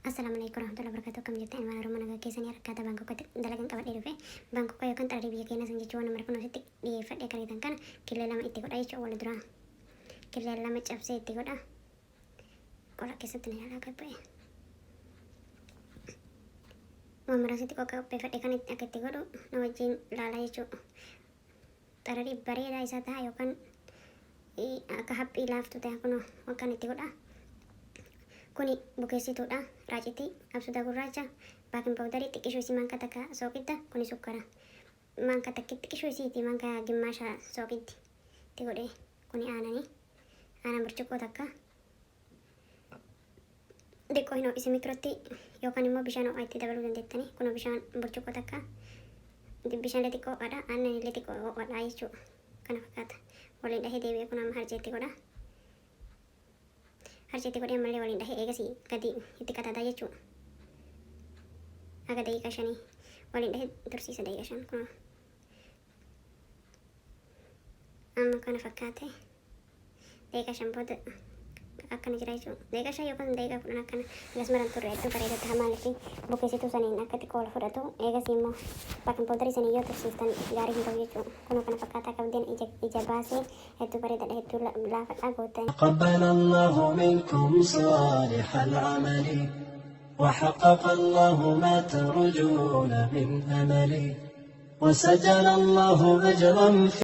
Assalaamu alaikum warahmatullahi wabarakatuh. Akkam jirtan ilmaan Oromoo? Nagaa keessanii? Harkaata Baankokatti dalagan qabadhee dhufe. Baankokka yookaan xararii biyya keenyaa san jechuun waan nama kun asitti dhiyeeffadhe akka argitan kana killee lama itti godha jechuudha. Wal duraa killee lama cabsee itti godha. Qola keessatti na yaalaa gabba'e. Waan maraasitti qopheeffadhe kan akka itti godhu na wajjin laalaa jechuudha. Xararii bareedaa isaa ta'a yookaan akka haphii laaftu ta'a. Kunoo akkan itti godha. Kuni bukeessituudha. Raacitii, absuuda gurraacha, baking powderii xiqqishuu isii maankaa takka sooqidda. Kuni sukkara. Maankaa takki xiqqishuu isiiti, maankaa gimmaasha sooqiddi itti godhee. Kuni aanani. Aanan burcuqqoo takka. Xiqqoo hin ho'ise mikirootti yookaan immoo bishaan ho'aa itti dabaluu dandeettanii. Kunoo bishaan burcuqqoo takka. Bishaan illee xiqqoo ho'aadha. Aannan illee xiqqoo ho'aadha jechuudha. Kana fakkaata. Waliin dhahee deebi'ee kun amma harceetti godha. Harceetti godhee ammallee waliin dhahee eegasii gadi itti qataataa jechuudha. Haga daqiiqaa 5 waliin dhahee tursiisa, daqiiqaa 5 kunoo. Amma kana fakkaate, daqiiqaa 5 booda akkana jira jechuudha. Daqiiqaa 5 yookaan daqiiqaa 10 akkana gas maran turre hedduu bareeda ta'a. Maaliif bukeessituu saniin akka xiqqoo ol fudhatu, eegasii immoo baking powderii sanii yoo tursiiftan gaarii hin ta'u jechuudha. Kunoo kana fakkaataa qabdeen ija ija baasee hedduu bareedaadha, hedduu laafadha gootan. تقبل الله منكم صالح العمل وحقق الله ما ترجون من أمل وسجل الله أجرا.